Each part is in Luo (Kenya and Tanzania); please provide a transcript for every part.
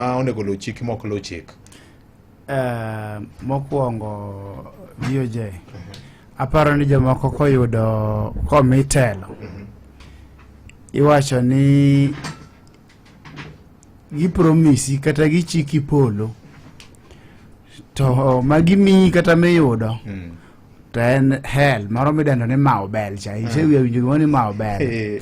Onego luw chik mok luw chik. Mokwongo VOJ, aparo ni jomoko koyudo komi telo, iwacho ni gipromisi kata gichiki polo to magimiyi kata miyudo to en hell moro midendo ni mao bel cha. Isewinjo gimoro ni mao bel?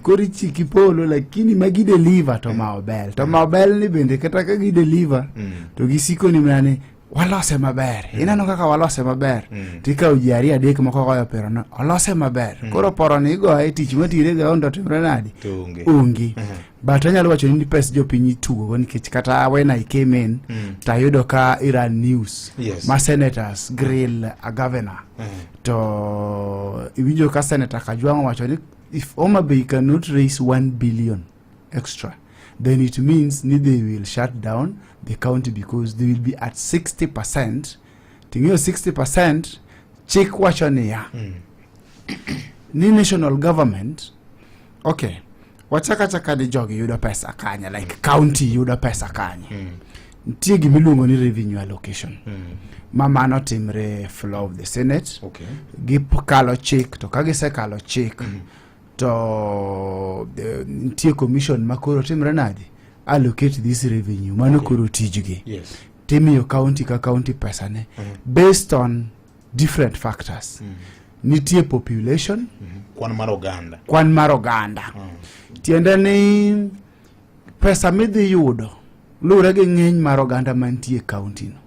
Koro ichiki polo, lakini magi deliver to mao bel, to mao bel ni bende kata ka gi deliver to gisiko ni mana ni walose maber. Ineno kaka walose maber, tikawo ji ariyo adek moko goyo pero no olose maber. Koro poro ni igoye tich matire ground otimre nadi? To onge. Onge. But anyalo wacho ni pes jopiny itugo go, nikech kata when I came in tayudo ka iran news ma senators grill a governor, to iwinjo ka Senator Kajwang' owacho ni if Homa Bay cannot raise 1 billion extra, then it means ni they will shut down the county because they will be at 60%. Ting'eyo 60%, chik wacho niya ni national government, okay, wachaka chaka ni jogi yudo pesa kanye, like county yudo pesa kanye? Nitie gimiluongo ni revenue allocation, ma mano timre floor of the Senate. Gikalo chik, to ka gisekalo chik to nitie commission ma koro timre nadi allocate this revenue. Mano koro tijgi. Timiyo county ka county pesane based on different factors. Nitie population, kwan mar oganda. Kwan mar oganda. Tiende ni pesa midhi yudo luwore gi ng'eny mar oganda mantie e county no.